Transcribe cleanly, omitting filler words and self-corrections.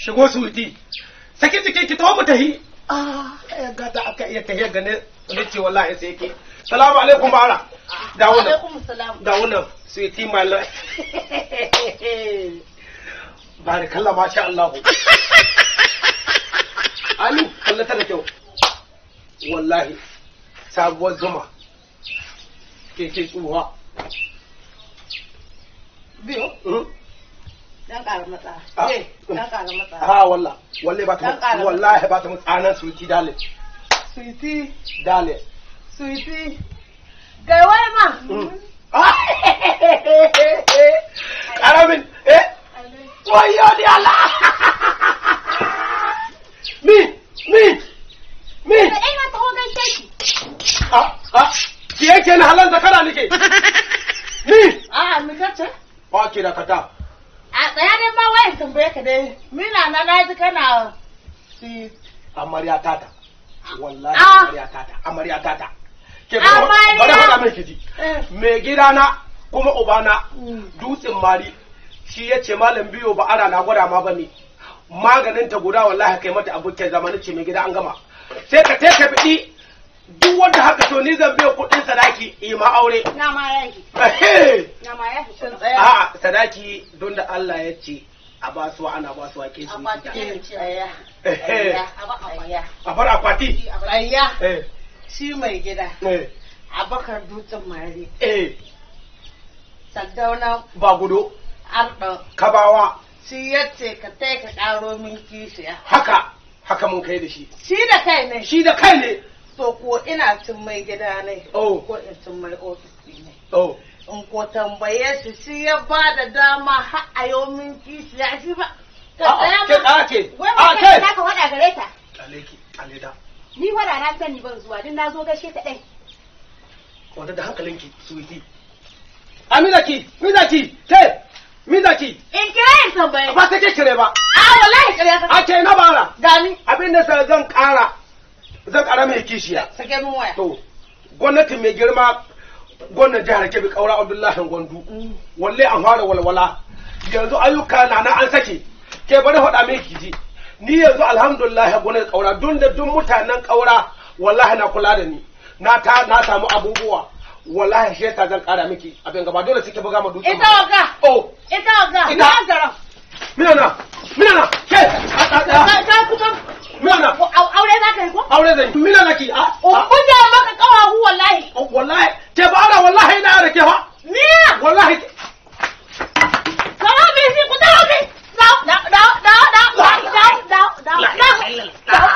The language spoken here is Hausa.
Shigo suwiti. Saki jiki ki taho mu tahi. Ah, ya gata aka iya tahiya gane ne ce wallahi sai ke. Salamu alaikum bara. Dawo nan. Alaikum salam. Dawo nan suwiti my love. Barakallah masha Allah. Alu kallata da kyau. Wallahi sabuwar zuma. Keke tsuha. Biyo. Dan ƙara matsa. Eh, dan ƙara matsa. Ha wallah, wallahi ba ta wallahi ba ta mutsanan suwiti dale. Suwiti dale. Suwiti. Kai wai ma. Karamin eh. Wayo ni Allah. Mi mi mi. Kai na taho gaishe ki. Ah ah. Ki yake ni halan zakara nake. Ni. Ah, mi kace? Ba ki da kata. A tsaya dai ma wayan tambaye ka dai. Mina na naji kana si amarya tata. Wallahi amarya tata, amarya tata. Ke bari faɗa mai kiji. Mai gidana kuma ubana dutsen mari shi ya ce malam biyo ba ara na gwada ma bane. Maganin ta guda wallahi kai mata abokin zamani ce mai gida an gama. Sai ka te ka biɗi duk wanda haka to ni zan biya kuɗin sadaki ima aure. Na ma yaki. Na ma yaki. A'a sadaki don da Allah ya ce a basuwa ana basuwa ke su yi. A bar akwati. Tsaya. Shi mai gida. Abakar dutsen mari. Saddauna. Ba gudu. Arɗo. Kabawa. Shi ya ce ka tai ka ƙaro min kishiya. Haka. Haka mun kai da shi. Shi da kai ne. Shi da kai ne. To ko ina cin mai gida ne. Oh. Ko in cin mai ofis ne. Oh. In ko tambaye shi shi ya ba da dama har a yau min kishiya shi ba. Ka tsaya ma. Ke ke. Wai ma kai ka faɗa gare ta. Kale ki, kale da. Ni faɗa na sani ban zuwa din na zo gaishe ta ɗai. Wanda da hankalinki suwiti. Amina ki, Mina ki, ke, Mina ki. In kira in tambaye. Ba sai ke kire ba. A wallahi kire ka. A ke na bara. Gani. Abin da zan ƙara zan ƙara mai kishiya. Sake min waya. To, gwamnati mai girma gwamnan jihar Kebbi Kaura Abdullahi Gwandu. Walle an fara walwala. Yanzu ayyuka na na an sake. Ke bari faɗa mai kiji. Ni yanzu alhamdulillah gwamnati Kaura dun da duk mutanen Kaura wallahi na kula da ni. Na ta na samu abubuwa. Wallahi shi yasa zan ƙara miki abin gaba dole suke buga ma dutse. Ita wagga. Oh. Ita wagga. Ita. Mina na. Mina na. Ke. Ka kuma Mina na. Aure za ka yi ko? Aure zan yi. Mina na ki. Kunja maka kawahu wallahi. Wallahi. Ke ba ara wallahi ina ara ke fa. Ni. Wallahi. Kawo bi shi ku dawo bi. Dawo dawo dawo dawo dawo dawo dawo dawo.